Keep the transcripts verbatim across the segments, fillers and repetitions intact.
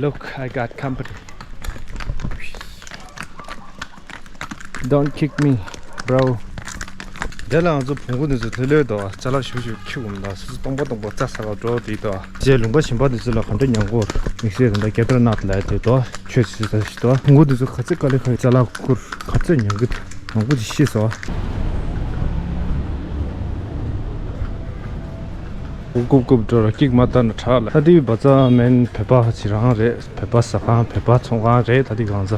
Look, I got company. Don't kick me, bro. དེ་ལ་ང་ཚོ་བོང་གུ་འདི་ཚོ་ལྷོད་ལྷོད་དོ། ཅ་ལག་ཞུ་ཞུ་ཁྱི་འོང་ད། སོ་སོ་སྟོང་པ་སྟོང་པ་རྩྭ་ཟ་ག་འགྲོ་དེ་དོ། རྗེས་ལུང་པ་གཞན་པ་འདི་ཚོ་ལ་ག་འདྲ་ཉོ་དགོས་དམིགས་བསལ་དེ་འདྲ་རྒྱ་དར་ནག་ལ་དེ་དོ། ཆོས་ཞུ་ས་ཞིག་དོ། བོང་གུ་འདི་ཚོ་ག་ཚོད་དཀའ་ལས་ཁག་ཅ་ལག་བསྐུར་ག་ཚོད་ཉོ་གི་འདུག་མང་པོ་ཅིག་ཤི་སོང་། རྐུབ་རྐུབ་འགྲོ་ར་ཀིག་མ་བཏང་ན་དྲག་ལ། ད་དེའི་བ་ཙ་མེན་བོད་པ་ཅི་རང་རེད། བོད་པ་ཟ་ཁང་བོད་པ་ཚོང་ཁང་རེད། ད་དེ་གང་ཟ།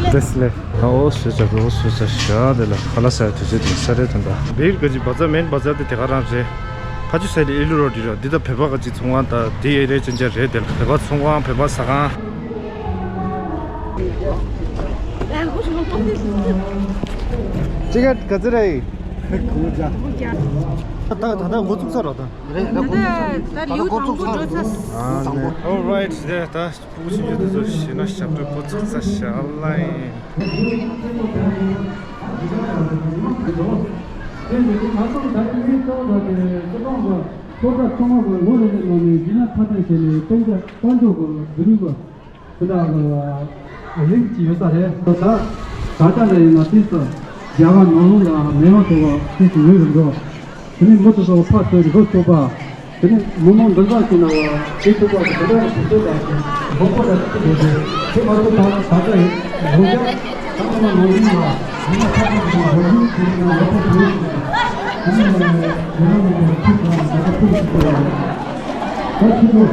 དེས་ལེ། ཨོ་སུ་ཙ་གོ་སུ་ཙ་ཤ་དེ་ལ་ཁ་ལ་ས་དུས་ཚོད་དེ་ས་རེད་དོན་དག་བེར་ག་ཅི་བ་ཙ་མེན་བ་ཙ་དེ་དེ་ག་རང་རེད། ཕ་ཆུ་ས་ལི་ཨི་ལུ་རོ་དི་ར་འདི་ད་བོད་པ་ག་ཅི་ཚོང་ཁང་ད་དེ་ཨེ་རེད་ཅན་ཅན་རེད། དེ་ལ་བོད་པ་ཚོང་ཁང་བོད་པ་ཟ་ཁང་། ཅི་ག་ག་ཚོད་རེད། ད་ད་ད་འགོ་ཚུགས་ཚར་རོ་ད། རེད་ད་འགོ་ཚུགས་ཚར། ད་ད་ཡུལ་དང་པོ་འགྲོ་ཚར། ཨ་ནི། Alright དེ་ད་ཕྲུ་གུ་ཆུང་ཆུང་དེ་ཚོ་ཤི་ན་ཞབས་བྲོ་འགོ་ཚུགས་ཚར་ཤག་ལ་ཡིན། སློབ་གྲྭ་ཚང་མ་གི་ལོ་རེ་རེ་ནང་ནས་གཞི་ནས་མཐར་འཁྱོལ་བྱས་ནས་དཔལ་འབྱོར་དཔལ་འབྱོར་གྱི་བསྡུ་རུབ་པ། དེ་དག་གི་ལེགས་ཀྱི་ཡོད་ས་རེད། ད་ད་ལྟ་ལ་ཡིན་ན་ཏིས་རྒྱ་གར་ནང་ལོགས་ལ་མེ་མ་ཐོག་པ་ཏིས་ངོས་རུ་འགྲོ། དེ་ནས་མུ་མཐུད་དུ་ཕར་ཚུར་འགྲོ་ཐུབ་པ། དེ་ནས་མི་མང་འདུ་འཛོམས་ཀྱི་ནང་ལ་བྱེད་ཐུབ་པ་གི་དེ་འདྲ་གི་དུས་ཚོད་དང་མགོ་སྐོར་ལ་ཐུག་དགོས་ཏེ། དེ་མ་གཏོགས་ད་ད་ལྟ་ཡིན་ལོ་རྒྱ་ད་ལྟ་ནང་ལོགས་ལ་མི་མང་ཁག་ཅིག་གི་འགྲོ་རྒྱུ་དེ་ནང་ལོག་པ་དེ་ཡིན། དེ་ནས་ང་རང་ལ་ཐུག་པ་ད་ལྟ་ཐུག་ཐུབ་པ་ཡིན། ད་ཐུག་པ།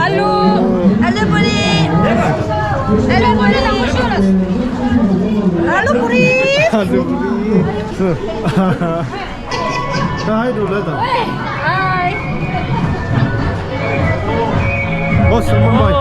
Allô, allô, Pauline. Allô, Pauline, la mouchoir. Allô, Pauline. Hi, do that. Hi. Oh, Salman bhai.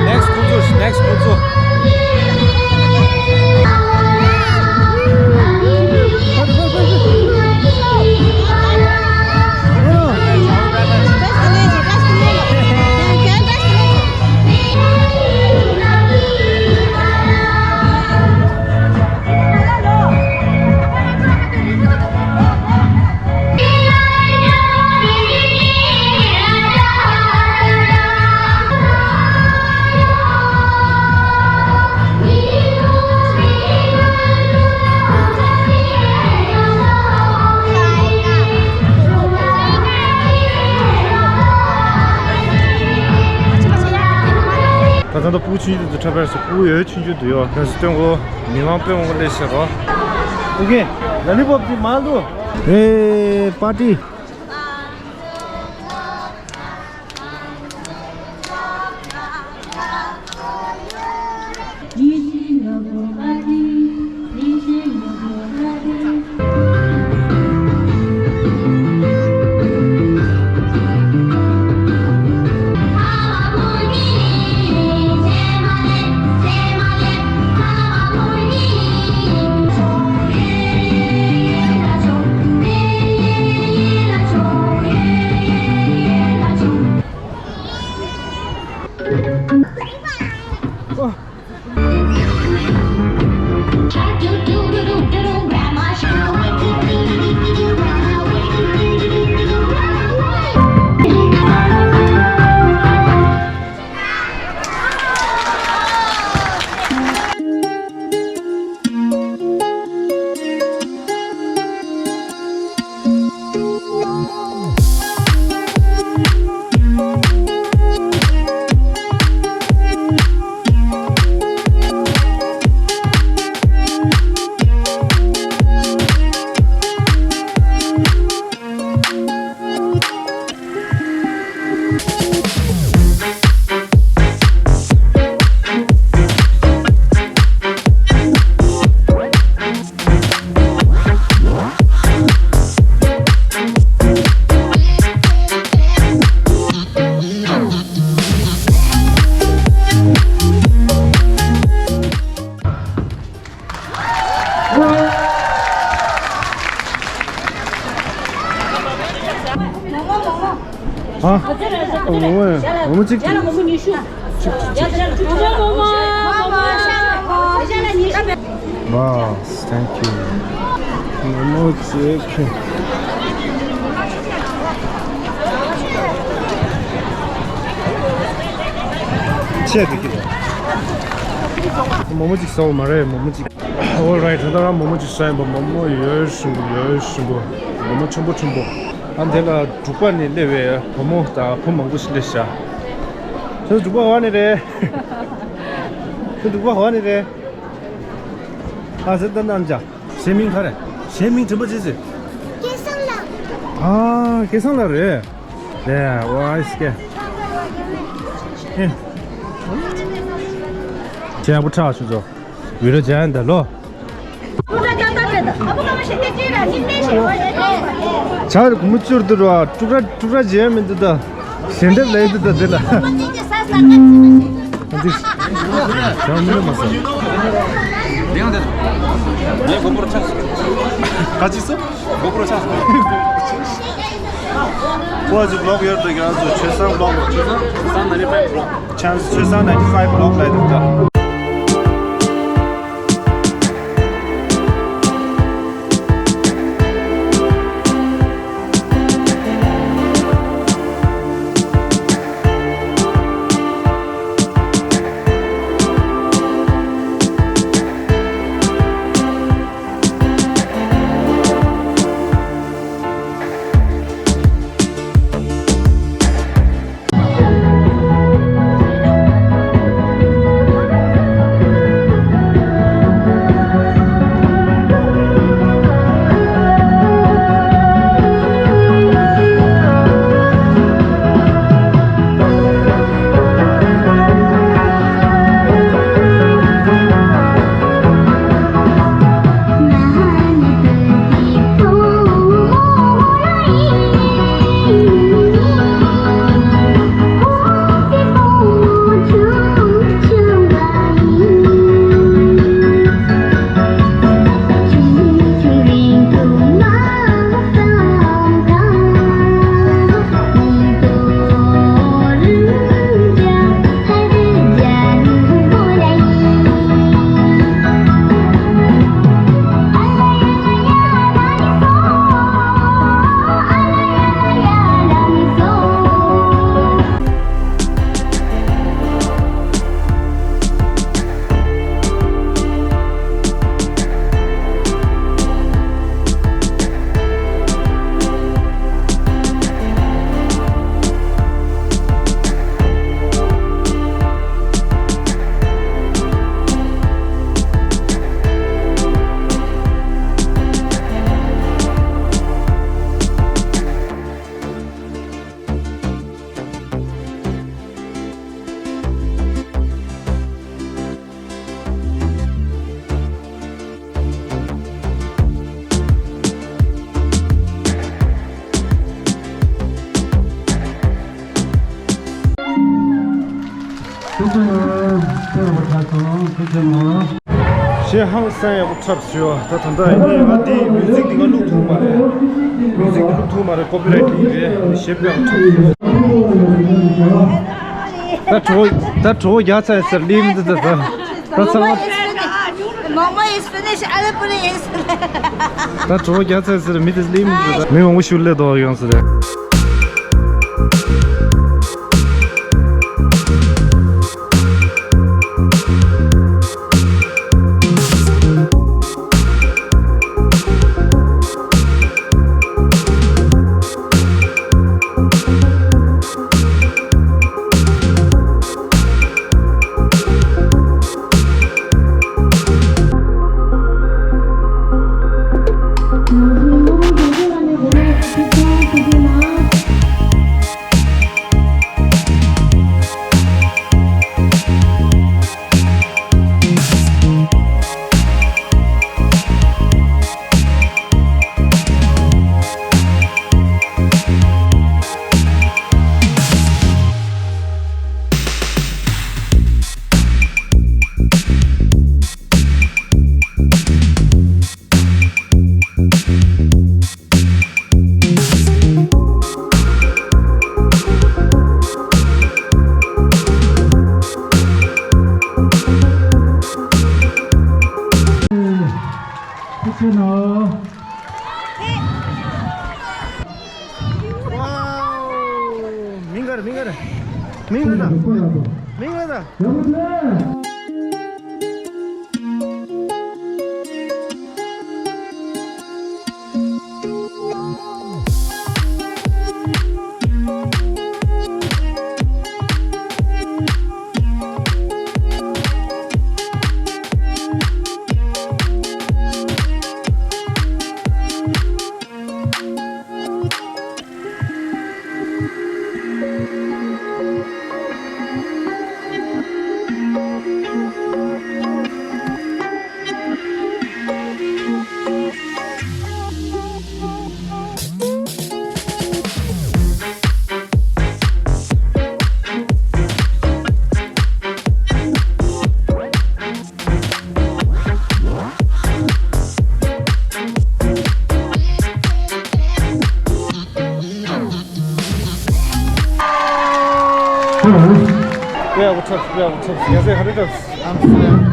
Next ཁོང་ཚོ། Next ཁོང་ཚོ། ད་ལྟ་ཕྲུ་གུ་ཆུང་ཆུང་དེ་ཚོ་འཁྲབ་པ་རེད་ཟེར། ཕྲུ་གུ་ཡོད་ཆུང་ཆུང་དུ་ཡོད། ཁྱོད་ཚོ་སྟོན་གོ། མི་མང་དཔོན་འོང་གོ་ལས་བྱེད་གོ། ཨོ་ཀེ། ལ་ལི་པོབ་དེ་མ་འདུག་ཨེ་པར་ཊི། ཨ། ངོ་མ་ངོ་མ་གཅིག་གཅིག་གཅིག་གཅིག Boss, thank you. ངོ་མ་གཅིག་ཆད་འདུག་གི་རེད། མོག་མོག་གཅིག་ཟ་བ་མ་རེད། མོག་མོག་གཅིག Alright, ད་ལྟ་རང་མོག་མོག་ཅིག་ཟ་ཡིན་པ། མོག་མོག་ཡོད་ཞིམ་པོ། ཡོད་ཞིམ་པོ། མོག་མོག་ཆེན་པོ་ཆེན་པོ། ཨ་འདི་ལ་འབྲུག་པ་ནས་སླེབས་པའི་བུ་མོ་དང་བུ་མང་པོ་ཞིག་སླེབས་ཤག་ཁྱོད་འབྲུག་པ་ག་ནས་རེད། ཁྱོད་འབྲུག་པ་ག་ནས་རེད། ཨ་ཟེར་ད་ནམ་ཅག་གཞས་མིང་ག་རེ། གཞས་མིང་དྲན་པ་བྱེད་ཟེར། སྐལ་བཟང་ལགས། ཨ་སྐལ་བཟང་ལགས་རེད། ལས་ཝའི་སྐལ། ཨེ། ཁྱེད་ཡག་པོ་ཁྲག་ཆུ་ཚོ། བི་ར་ཇན་ད་ལོ། ཇ་རེ་གུ་མུ་ཅུར་དུ་ར་ཀྲུག་ར་ཀྲུག་ར་ཇེ་མི་འདུག་ད། ཞལ་འདེབས་ལས་འདུག་ད་དེ་ལ། འདི་ཞང་མི་མ་ཟ། ངས་གོ་པོར་ཆགས་སོང་། ག་ཅི་སོ། གོ་པོར་ཆགས་སོང་། ཁོ་ཚོ་བི་ལོག་ཡོད་དུ་ཡང་ཚོ་ཆོས་བཟང་བི་ལོག་ཆོས་བཟང་ཆོས་བཟང་ninety five vlog ཆོས་བཟང་ninety five vlog ལ་འདུག་ད། ཐུགས་རྗེ་གནང་། ཐུགས་རྗེ་གནང་། གཞས་ཧང་སང་ཡག་པོ་འཁྲབ་སོང་། ད་ད་ལྟ་ཡིན་ནའི་ང་འདི་མིའུ་ཛིག་འདི་ང་བླུག་ཐུབ་མ་རེད། མིའུ་ཛིག་འདི་བླུག་ཐུབ་མ་རེད། ཀོ་པི་རའེ་ཊི་ཡིན་རེད། གཞས་དཔེ་ཡག་པོ་འཁྲབ་སོང་། ད་གྲོགས་ད་གྲོགས་རྒྱག་ཚར་ཟེར་ལིམ་འདི་ད་ད་ད་ཚང་མ། Mama is finished. Alapuli is. ད་གྲོགས་རྒྱག་ཚར་ཟེར་མི་དེ་ལིམ་འདི་ད་མི་མང་པོ་ཞིག་སླེབས་འདུག་ཡོང་ཟེར། ཁྱེད་ནོ། མིང་ག་རེ། མིང་ག་རེ། མིང་ལ་ད། མིང་ལ་ད། དཔེ་ཡག་པོ་འཁྲབ་སོང་། དཔེ་ཡག་པོ་འཁྲབ་སོང་། ངས་ཟེར་ག་རེ་འཁྲབ་སོང་། ཨོ་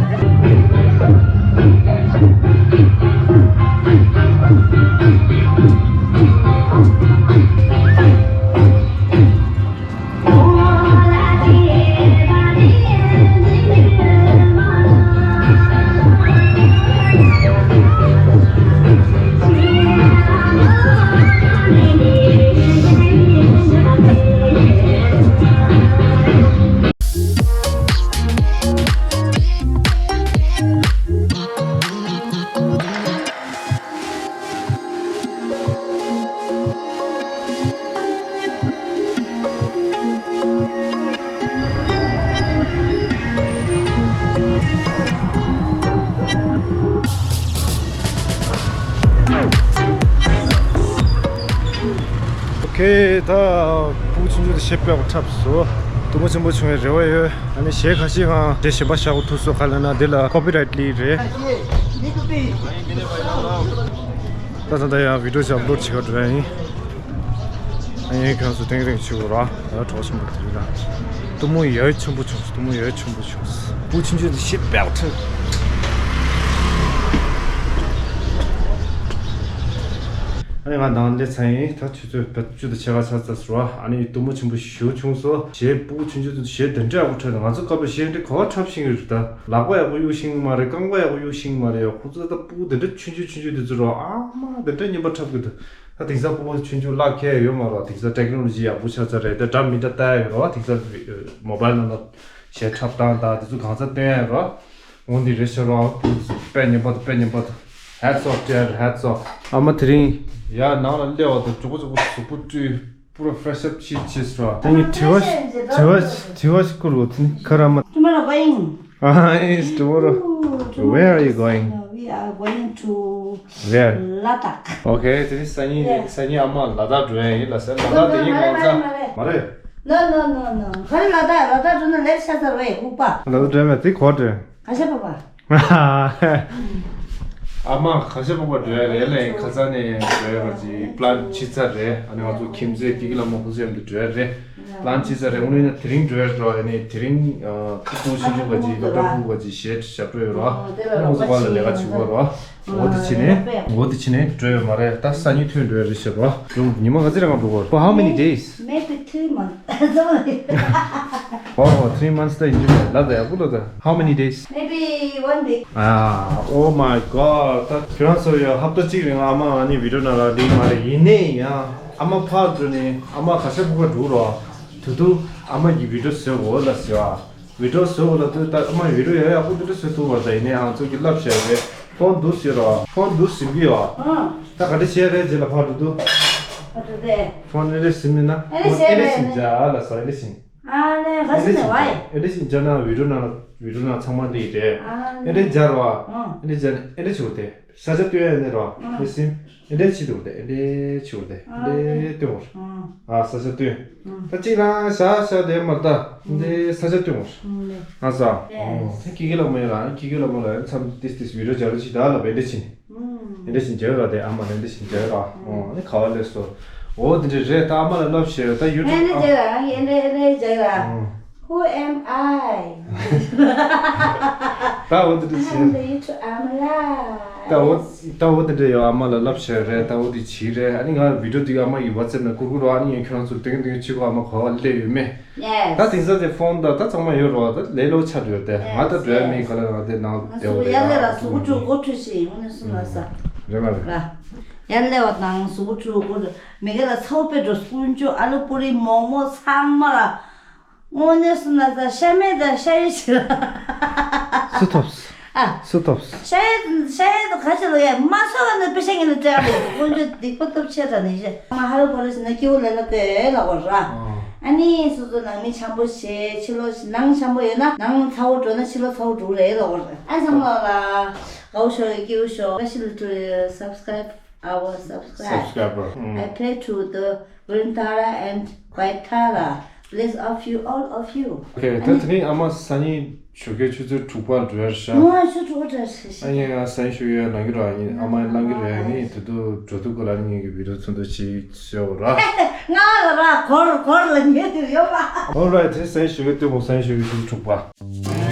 ཁེ། ད་སྤུ་གུ་ཆུང་ཆུང་དེ་གཞས་དཔེ་ཡག་པོ་འཁྲབ་སོང་། སྟོན་པ་ཆེན་པོ་བྱུང་བའི་རེ་བ་ཡོད། ཨ་ནི་གཞས་ཁ་ཤས་ཀྱང་གཞས་གཞན་པ་བཞག་དགོས་ཐུག་སོང་། ག་རེ་ལབ་ན་དེ་ལ་ཀོ་པི་རའེ་ཊི་ལི་རེད། ད་ད་ད་ཡང་བི་ཌི་ཡོ་ཞིག་ཨབ་ལོཌ་བྱེད་ག་འགྲོ་ཡ་ཡིན། ཨ་ཡིན། ཁྱེད་རང་ཚོ་ཐེངས་རིང་ཆུ་བོ་ར་ཡ་གྲོགས་ཆེན་པོ་དེ་རིང་ལ་སྟོན་མོ་ཡ་ཆེན་པོ་བྱུང་སོང་། སྟོན་མོ་ཡ་ཆེན་པོ་བྱུང་སོང་། སྤུ་གུ་ཆུང་ཆུང་དེ་གཞས་དཔེ་ཡག་པོ་འཁྲབ། ཨ་ནི་ང་ནང་སླེབས་ཚར་ཡིན། ད་ཆུ་ཚོད་བཅུ་དང་ཕྱེད་ཀ་ཆགས་ཚར་སོང་ར། ཨ་ནི་སྟོན་མོ་ཆེན་པོ་ཞེ་པོ་བྱུང་སོང་། གཞས་སྤུ་གུ་ཆུང་ཆུང་དེ་གཞས་དེ་འདྲ་ཡག་པོ་འཁྲབ་ནས། ང་ཚོ་སྐབས་ལ་གཞས་འདི་ག་པར་འཁྲབ་ཤེས་ཀྱི་རེད། ད་ལག་པ་ཡག་པོ་གཡུག་ཤེས་ཀྱི་མ་རེད། རྐང་པ་ཡག་པོ་གཡུག་ཤེས་ཀྱི་མ་རེད། ཡ་ཁོ་ཚོ་ད་སྤུ་གུ་དེ་འདྲ་ཆུང་ཆུང་ཆུང་ཆུང་དེ་ཚོ་ར་ཨ་མ་དེ་འདྲ་རྙིང་པ་འཁྲབ་ཀྱི་འདུག་ད་དེང་སང་སྤུ་གུ་ཆུང་ཆུང་ལག་ཁྱེར་ཡོད་མ་རེད། དེང་སང་ཊེག་ནོ་ལོ་ཇི་ཡག་པོ་ཆགས་ཚར་རེད། ད་འདྲ་མི་འདྲ་ལྟ་ཡ་ཡོད་རེད་བ། དེང་སང་མོ་བྷལ་ནང་ལ་གཞས་འཁྲབ་སྟངས་དང་དེ་ཚོ་གང་ས་སྟོན་ཡ་ཡོད་རེད་བ། འོ་འདི་རེད་ཤག་ར། དཔེ་རྙིང་པ་དང་། དཔེ་རྙིང་པ་དང་། Hats off to her, hats off. ཨ་མ་དེ་རིང་ཡར་ནང་ལ་སླེབས་པ་དང་མགྱོགས་པོ་མགྱོགས་པོ་གཟུགས་པོ་བཀྲུས། པུ་ར་ཕེ་རེ་ཤི་ཨབ་བྱས་བྱས་སོང་ར། དེ་ནི་དྲི་བ་ཞིག་དྲི་བ་ཞིག་དྲི་བ་ཞིག་བསྐུར་དགོས། དེ་ནི་ཁ་ར་མ། Tomorrow going. Ah, it's tomorrow. Ooh, tomorrow. Where are you going? Uh, we are going to Where? Ladakh. Okay, དེ་ནི་སང་ཉིན། Yes. སང་ཉིན་ཨ་མ་ལ་དྭགས་འགྲོ་ཡ་ཡིན་ལབ་ཟེར། ལ་དྭགས་དེ་ཡིན་ང་ཚ། མ་རེད། No, no, no, no. ག་རེ་ལ་དྭགས། ལ་དྭགས་འགྲོ་ན་ལེབ་ཤ་ཚར་བས་ཧུག་པ། ལ་དྭགས་འགྲོ་མེད་དེ་གོ་འདྲ། ག་ཤ་པ་པ། ཨ་མ་ག་ཤ་པ་པ་འགྲོ་ཡ་རེད་ལ། ཡིན་ཁ་སང་ནས་འགྲོ་ཡ་ར་ཅིག་པི་ལན་བྱས་ཚར་རེད། ཨ་ནི་ང་ཚོ་ཁྱིམ་མཚེས་ཀི་ཀི་ལ་མོ་ཁོ་ཚོ་མཉམ་དུ་འགྲོ་ཡ་རེད། པི་ལན་བྱས་ཚར་རེད། དངོས་གནས་ན་དེ་རིང་འགྲོ་ཡ་འགྲོ་ཡ་ནི་དེ་རིང་ཁོ་ཆུང་ཆུང་ག་ཅིག་སློབ་གྲྭ་ཕྲུ་གུ་ག་ཅིག་གཞས་ཞབས་བྲོ་ཡོད་ར། ཨ་ནི་ཁོ་ཚོ་བར་ལ་ལས་ཀ་བྱེད་དགོས་ར། འོ་དེ་བྱས་ནས། འོ་དེ་བྱས་ནས་འགྲོ་ཡོད་མ་རེད། ད་སང་ཉིན་ཐོན་འགྲོ་ཡ་རེད་ཤག་ར། ཉི་མ་ག་ཚོད་རང་འགྲོ་དགོས། For how many days? Maybe three months. Oh, three months ད་ཡིན་རྒྱུ་མེད། ལབ་ད་ཡག་པོ་ལབ་ད། How many days? Maybe one week. Ah, oh my God. ད་ཁྱོད་རང་ཚོ་ཡང་ཧབ་ཏ་གཅིག་རིང་ཨ་མ་ང་གཉིས་བི་ཌི་ཡོ་ནང་ལ་སླེབས་མ་རེད། ཡིན་ནའི་ཡང་ཨ་མ་ཕར་འགྲོ་ནས་ཨ་མ་ག་ཤ་པ་པ་འགྲོ་ར། དུ་དུ་ཨ་མ་གི་བི་ཌི་ཡོ་བཟོ་དགོས་ལབ་ཟེར་བ། བི་ཌི་ཡོ་བཟོ་དགོས་ལབ་དུས་ད་ཨ་མ་བི་ཌི་ཡོ་ཡག་ཡག་པོ་དེ་འདྲ་བཟོ་ཐུབ་པ་རེད། ད་ཡིན་ནའི་ཨང་ཚོ་གི་ལབ་བཤད་རེད། ཕོན་འདུག་ཟེར་ར། ཕོན་འདུག་ཟིན་གི་ཡོད། ཨ། ད་ག་འདྲ་བྱས་རེད་རྗེས་ལ་ཕར་འགྲོ་དུས། ཨ་འགྲོ་དེ། ཕོན་ཨེ་འདྲ་ཟིན་མིན་ན། ཨེ་འདྲ་བྱས་ཨེ་འདྲ་རེད། ཟིན་བྱ་ལ་ས་ཨེ་འདྲ་ཟིན། ཨ་ནི་ག་ཟིན་ནས་བ་ཡི། ཨེ་འདྲ་ཟིན་བྱ་ན་བི་ཌི་ཡོ་ནང་ལ་བི་ཌི་ཡོ་ནང་ཚང་མ་སླེབས་རེད། ཨ་ནི། ཨེ་འདྲ་བྱ་ར། ཨ། ཨེ་འདྲ་བྱ་ནས་ཨེ་འདྲ་བྱེད་དགོས་དེ། ས་ཆ་སྟོན་ཡ་ནི་ར། ཨ། ཨེ་འདྲ་ཟིན། ཨེ་འདྲ་བྱེད་དགོས་དེ། ཨེ་འདྲ་བྱེད་དགོས་དེ། ཨ། ཨེ་འདྲ་སྟོན་དགོས། ཨ། ཨ། ས་ཆ་སྟོན། ཨ། ད་གཅིག་རང་བཞག་བཞག་དེ་མ་ལྟ། ཨེ་འདྲ་ས་ཆ་སྟོན་དགོས། ཨ། ནི། ཨ་ས། ཡེས། ཨོ། ད་ཀི་ཀི་ལ་མོ་ཡ་རང་ཀི་ཀི་ལ་མོ་ལ་མཚམས་ཏིས་ཏིས་བི་ཌི་ཡོ་སྦྱར་ཅིག་ད་ལབ་པ་ཨེ་འདྲ་བྱེད་ནི། ཨེ་འདྲ་བྱེད་འཇལ་ར་དེ་ཨ་མ་ལ་ཨེ་འདྲ་བྱེད་འཇལ་ར། ཨོ་ནི་ག་བ་ལས་སོ། འོ་དེ་འདྲ་རེད། ད་ཨ་མ་ལ་ལབ་ཤེས་ར། ད་ཡུ་ཊུབ་ཨེ་འདྲ་འཇལ་ར། ཨེ་འདྲ་ཨེ་འདྲ་འཇལ་ར། ཨོ། Who am I? ད་འོ་དེ་འདྲ་བྱས། I'm the YouTube Amala. ད་འོ་ད་འོ་དེ་འདྲ་ཡོད། ཨ་མ་ལ་ལབ་བྱས་རེད། ད་འོ་དེ་བྱས་རེད། ཨ་ནི་ང་བི་ཌིའོ་དེ་གི་ཨ་མ་གི་ཝ་ཊི་སེབ་ནང་བསྐུར་གི་རོགས། ཨ་ནི་ངས་ཁྱོད་རང་ཚོ་དེང་དེང་ཅིག་གོ་ཨ་མ་ག་པར་སླེབས་ཡོད་མེད། Yes. ད་དེང་སང་དེ་ཕོན་ད་ད་ཚང་མ་ཡོད་རོགས། ད་ལས་སླ་པོ་ཆགས་འགྲོ་དེ། ང་ད་འགྲོ་ཡ་མེད། ག་ལ་ང་དེ་ནང་བསྡད་པ་རེད། ཡར་སླེབས་ལ་གཟུགས་པོ་བཀྲུས་སྐོར་བཀྲུས་ཤིག་དངོས་གནས་གསུངས་ན་ས། རེད་མ་རེད། ར། ཡར་སླེབས་པ་དང་གཟུགས་པོ་བཀྲུས་སྐོར་མི་སྒེར་ལ་ཚ་བོ་དཔེ་འགྲོ། སྤུན་མཆོག་ཨ་ལུ་པུ་རི་མོག་མོག་ཚང་མ་ལ། དངོས་གནས་གསུངས་ན་ས་ཤ་མེད་དང་ཤ་ཡོད་ཆེ་ལ། སུ་ཐོབ། ཨ། སུ་ཐོབ། ཤ་ཡོད་ཤ་ཡོད་དུ་ག་ཆེ་ལ་ཡ་མ་ཚོ་བ་ནི་དཔེ་ཤ་ངན་ལ་སྤྲད་ཡ་རེད། དངོས་གནས་སྡིག་པ་སྟོབས་ཆེ་དྲགས་ནི་ཤ། མ་ཧ་རུ་ཕ་རུ་ཞིག་ན་སྐྱེ་བོ་ལས་ལ་དཔེ་ལ་གོ་ར། ཨ་ནི་སོ་སོ་ནང་མི་འཆམ་པོ་བྱེད། ཕྱི་ལོགས་ནང་འཆམ་པོ་ཡོད་ན་ནང་ཚ་བོ་འགྲོ་ན་ཕྱི་ལོགས་ཚ་བོ་འགྲོ་རེད་ལ་གོ་ར། ཨ་ཚང་མ་ལ་དགའ་བོ་ཤོག་སྐྱིད་བོ་ཤོག Especially to subscribe our subscribe. Subscriber. I pray to the Virundara and Guaitara. Bless of you, all of you. Okay, ད་དེ་རིང་ཨ་མ་སང་ཉིན་ཞོགས་ཀའི་ཆུ་ཚོད་དྲུག་པར་འགྲོ་ཡ་ཤ། ང་ཆུ་དྲུག་པ་འགྲོ་ཤ། ཨ་ཡ་ཡ་སང་ཉིན་ཞོགས་ཀའི་ལངས་ཀྱི་ར། ཨ་མ་ལངས་ཀྱི་རེད། ཨ་ནི་དེ་དུས་འགྲོ་དུས་སྐོར་ལ་ཨ་ནི་ངེད་ཀྱི་བི་ཌིའོ་ཚོན་མདོག་ཅིག་བཟོ་ར། ང་ལ་ར་གོར་གོར་ལ་ཉེ་དུ་ཡོད་པ། Alright, དེ་སང་ཉིན་ཞོགས་ཀའི་སྟོན་མོ། སང་ཉིན་ཞོགས་ཀའི་ཆུ་ཚོད་དྲུག་པ།